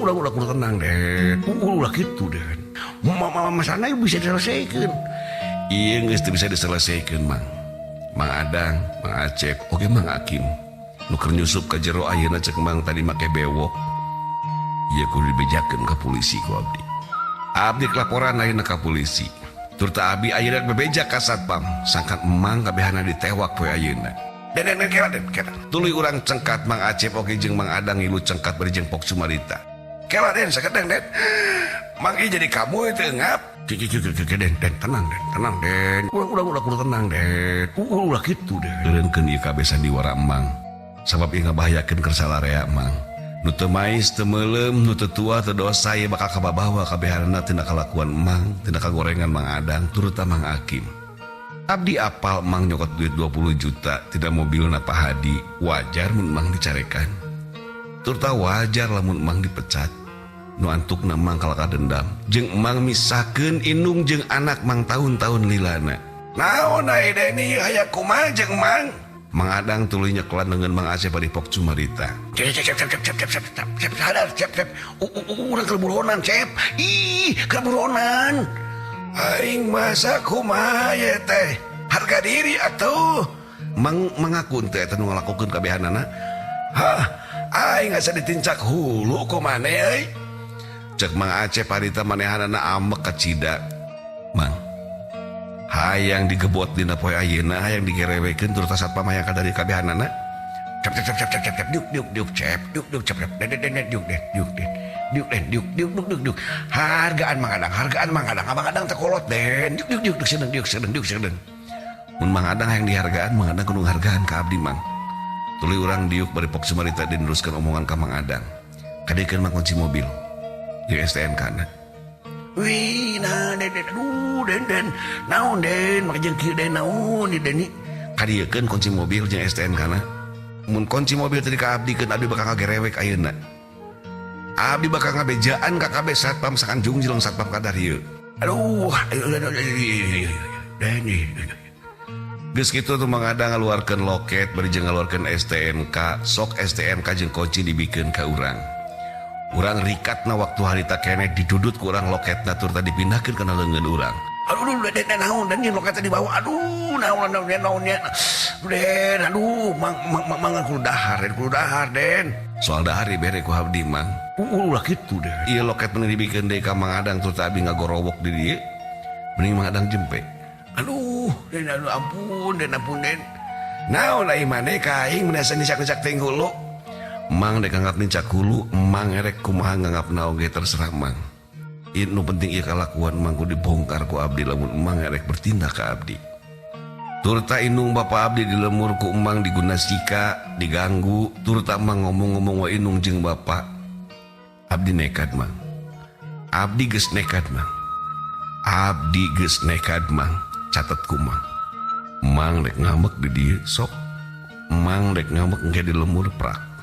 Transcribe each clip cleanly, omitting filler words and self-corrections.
Ulah ulah kudu tenang deh. Ulah gitu deh. Masalah bisa diselesaikan. Iya geus teu bisa diselesaikan Mang. Mang Adang, Mang Acep, oke Mang Akim. Nu keur nyusup ka jero ayeuna cek Mang tadi make bewok. Ieu kudu dibejakeun ka polisi ku abdi. Abdi laporan ayeuna ka polisi. Turta abdi ayeuna bebeja ka satpam, sangkan Emang kabehana ditewak poe ayeuna. Den den kela den kela. Tuluy urang cengkat Mang Acep oge jeung Mang Adang ngilu cengkat bari jeung Pok Sumarita. Kela den sakedeng den. Mang ieu jadi kamu teu ngap. Den den tenang den, tenang den. Ulah ulah ulah kudu tenang den. Ulah kitu den. Eureunkeun ieu kabeh sandiwara Emang. Sabab ieu ngabahayakeun keur salarea Mang. Nu teu mais teu meuleum, nu teu tua teu dosa ieu bakal kababawa kabehanana tina kalakuan Emang, tina kagorengan Mang Adang turta Mang Akim. Abdi apal Emang nyokot duit 20 juta tina mobilna Pak Hadi, wajar mun Emang dicarekan. Turta wajar lamun Emang dipecat. Nu antukna Emang kalaka dendam jeung Emang misahkeun indung jeung anak Mang tahun-tahun lilana. Naon ai Deni aya kumaha jeung Mang? Mang Adang tuluy nyekelan leungeun Mang Acep bari Pok Sumarita. Cep cep cep cep cep cep cep cep sadar cep cep. Urang keur buronan cep. Ih, keur buronan. Aing masa kumaha ye teh? Harga diri atuh. Mang mangaku teh eta nu ngalakukeun kabehanana. Hah, aing asa ditincak hulu ku maneh euy. Cek Mang Acep harita manehanana ambek kacida. Mang, hayang digebot dina poe ayeuna, hayang digerewekeun turta satpam hayang kadari kabehanana. Cep cep cep cep cep cep diuk diuk diuk cep diuk diuk cep cep den den den diuk den diuk den diuk den diuk diuk diuk diuk diuk. Hargaan Mang Adang, hargaan Mang Adang, Mang Adang teh kolot den. Diuk diuk diuk diuk sedeng diuk sedeng diuk sedeng. Mun Mang Adang hayang dihargaan, Mang Adang kudu ngahargaan ka abdi Mang. Tuluy urang diuk bari Pok Sumarita dineruskeun omongan ka Mang Adang. Kadiekeun Mang kunci mobil. Jeung STNK na. Wih, nah den den aduh den den naon den make jeung kieu den naon ieu den kadiekeun kunci mobil jeung STNK na. Mun kunci mobil tadi ka abdi keun abdi bakal ngagerewek ayeuna. Abdi bakal ngabejaan ka kabeh satpam sakanjung jeleng satpam kadar ieu. Aduh, den geus kitu tuh Mang Adang ngaluarkeun loket bari jeung ngaluarkeun STNK, sok STNK jeung kunci dibikeun ka urang. Urang rikatna waktu harita keneh didudut ku urang loketna turta dipindahkeun kana leungeun urang. Aduh, den den naon den loketna dibawa. Aduh, naon naon den naon nya. Den, aduh, mang mang mang kudu dahar, den kudu dahar, den. Soal dahar dibere ku abdi Mang. Ulah kitu den. Ieu loket mending dibikeun deui ka Mang Adang turta abdi ngagorowok di dieu. Mending Mang Adang jempe. Aduh, den aduh ampun, den ampun den. Naon ai maneh ka aing mun asa nincak-nincak teh hulu. Mang dek nganggap nincak hulu, Mang erek kumaha nganggapna oge terserah Mang. Ieu nu penting ieu kalakuan Mang kudu dibongkar ku abdi lamun Mang erek bertindak ka abdi. Turta indung bapa abdi dilemur ku Mang diguna sika, diganggu, turta Mang ngomong-ngomong wa indung jeung bapa. Abdi nekat Mang. Abdi geus nekat Mang. Abdi geus nekat Mang. Catet ku Mang. Mang dek ngambek di dieu sok. Mang dek ngambek engke di lemur prak.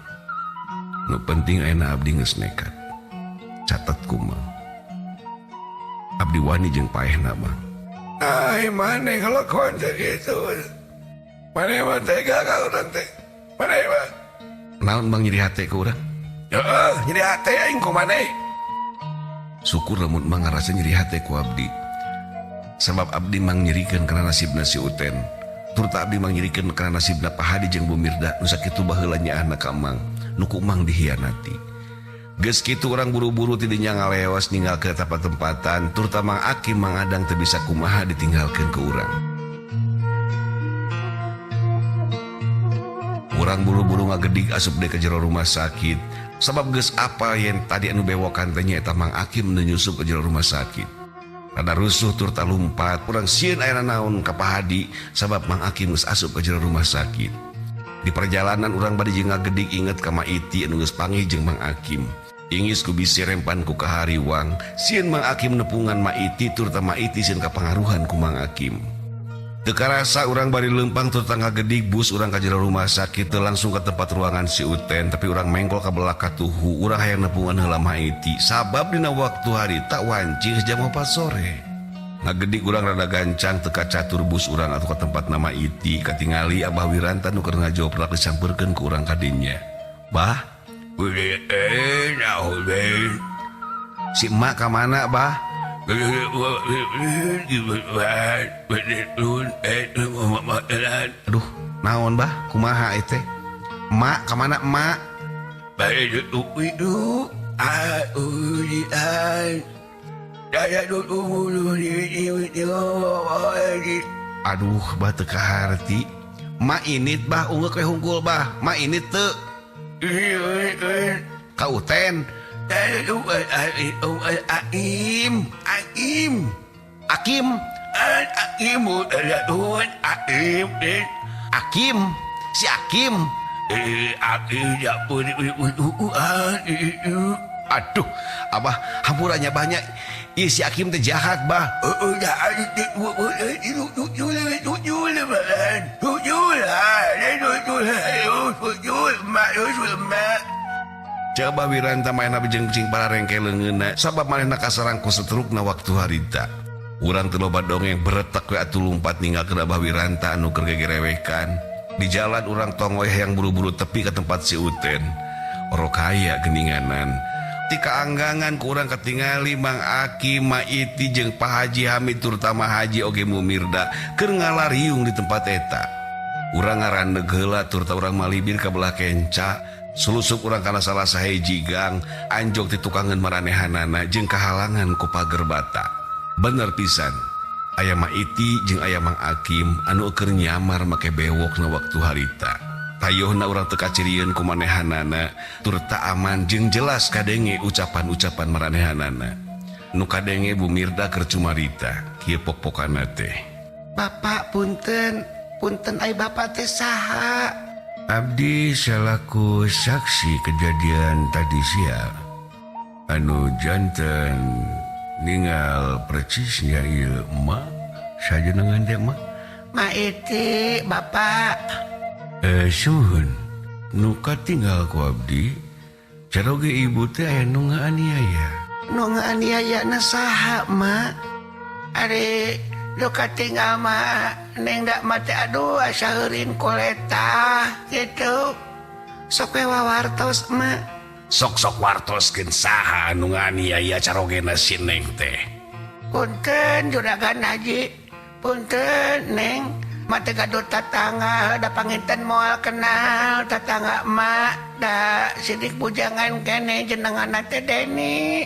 Nu penting ayeuna abdi geus nekat. Catet ku Mang. Abdi wani jeung paehna Mang. Ai maneh ngalakuan teh kitu. Maneh mah tega ka urang teh. Maneh mah. Naon Mang nyeri hate ka urang? Heeh, nyeri hate aing ku maneh. Syukur lamun Mang ngarasa nyeri hate ku abdi. Sabab abdi Mang nyerikeun kana nasibna si Uten. Turta abdi Mang nyerikeun kana nasibna Pak Hadi jeung Bu Mirda nu sakitu baheula nyaahna ka Mang, nu ku Mang dihianati. Geus kitu urang buru-buru ti dinya ngaleos ninggalkeun eta patempatan, turta Mang Akim Mang Adang teu bisa kumaha ditinggalkeun ku urang. Urang buru-buru ngagedig asup deui ka jero rumah sakit. Sabab geus apal yen tadi anu bewokan teh nyaeta Mang Akim nu nyusup ka jero rumah sakit. Rada rusuh turta lumpat, urang sieun aya naon ka Pak Hadi sabab Mang Akim geus asup ka jero rumah sakit. Di perjalanan urang bari jeung ngagedig inget ka Ma Iti anu geus panggih jeung Mang Akim. Ingis ku bisi rempan ku kahariwang, sieun Mang Akim nepungan Ma Iti turta Ma Iti sieun kapangaruhan ku Mang Akim. Teu karasa urang bari leumpang turta ngagedig bus urang ka jero rumah sakit teu langsung ka tempat ruangan si Uten, tapi urang mengkol ka belah katuhu, urang hayang nepungan heula Ma Iti sabab dina waktu harita wanci geus jam 4 sore. Ngagedig urang rada gancang teka catur bus urang atau ke tempat nama iti katingali Abah Wiranta nu keur ngajoprak disampeurkeun ku urang kadinya. Bah, si emak ka mana, Bah? Aduh, naon Bah? Kumaha ieu teh? Emak ka mana emak? Aduh, bah teu kaharti. Mak init bah ungeuk we hungkul bah. Mak init teu. Ka Uten. Aim, Aim. Akim. Akim. Si Akim. Aduh, Abah hampurannya banyak. Ih, si Akim teh jahat, Bah. Coba Wiranta manehna bijeng-bijeng para rengke leungeunna sabab manehna kasarang ku setrukna waktu harita. Urang teu loba dongeng beretek we atuh lumpat ninggalkeun Abah Wiranta anu keur gegerewekan. Di jalan urang tongoy hayang buru-buru tepi ka tempat si Uten. Orokaya geninganan. Ti kaanggangan ku urang katingali Mang Aki, Ma Iti jeung Pak Haji Hamid terutama Haji oge Mumirda keur ngalariung di tempat eta. Urang ngarandeg heula turta urang malibir ka belah kenca. Sulusup urang kana salah sahiji gang, anjog ti tukangeun maranehanana jeung kahalangan ku pager bata. Bener pisan, aya Ma Iti jeung aya Mang Akim anu keur nyamar make bewokna waktu harita. Tayohna urang teu kacirieun ku manehanana turta aman jeung jelas kadenge ucapan-ucapan maranehanana. Nu kadenge Bu Mirda keur cumarita, kieu pok-pokana teh. Bapak punten, punten ai bapak teh saha? Abdi salaku saksi kejadian tadi siang anu janten ningal persisnya ieu emak sajenengan teh emak. Ma Iti bapak. Suhun nu katinggal ku abdi caroge ibu teh aya nu ngaaniaya. Nu ngaaniaya na saha mak? Ari nu katinggal mah neng dak mate aduh asa heurin koleta gitu. Sok we wawartos mak. Sok-sok wartoskeun saha anu ngaaniaya carogena si neng teh. Punten juragan haji, punten neng. Mate gaduh tatangga da panginten moal kenal tatangga emak da sidik bujangan kene jenenganna teh Deni.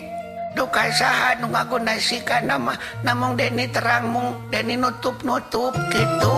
Duka saha nu ngagunasika nama namung Deni terang mung Deni nutup-nutup gitu.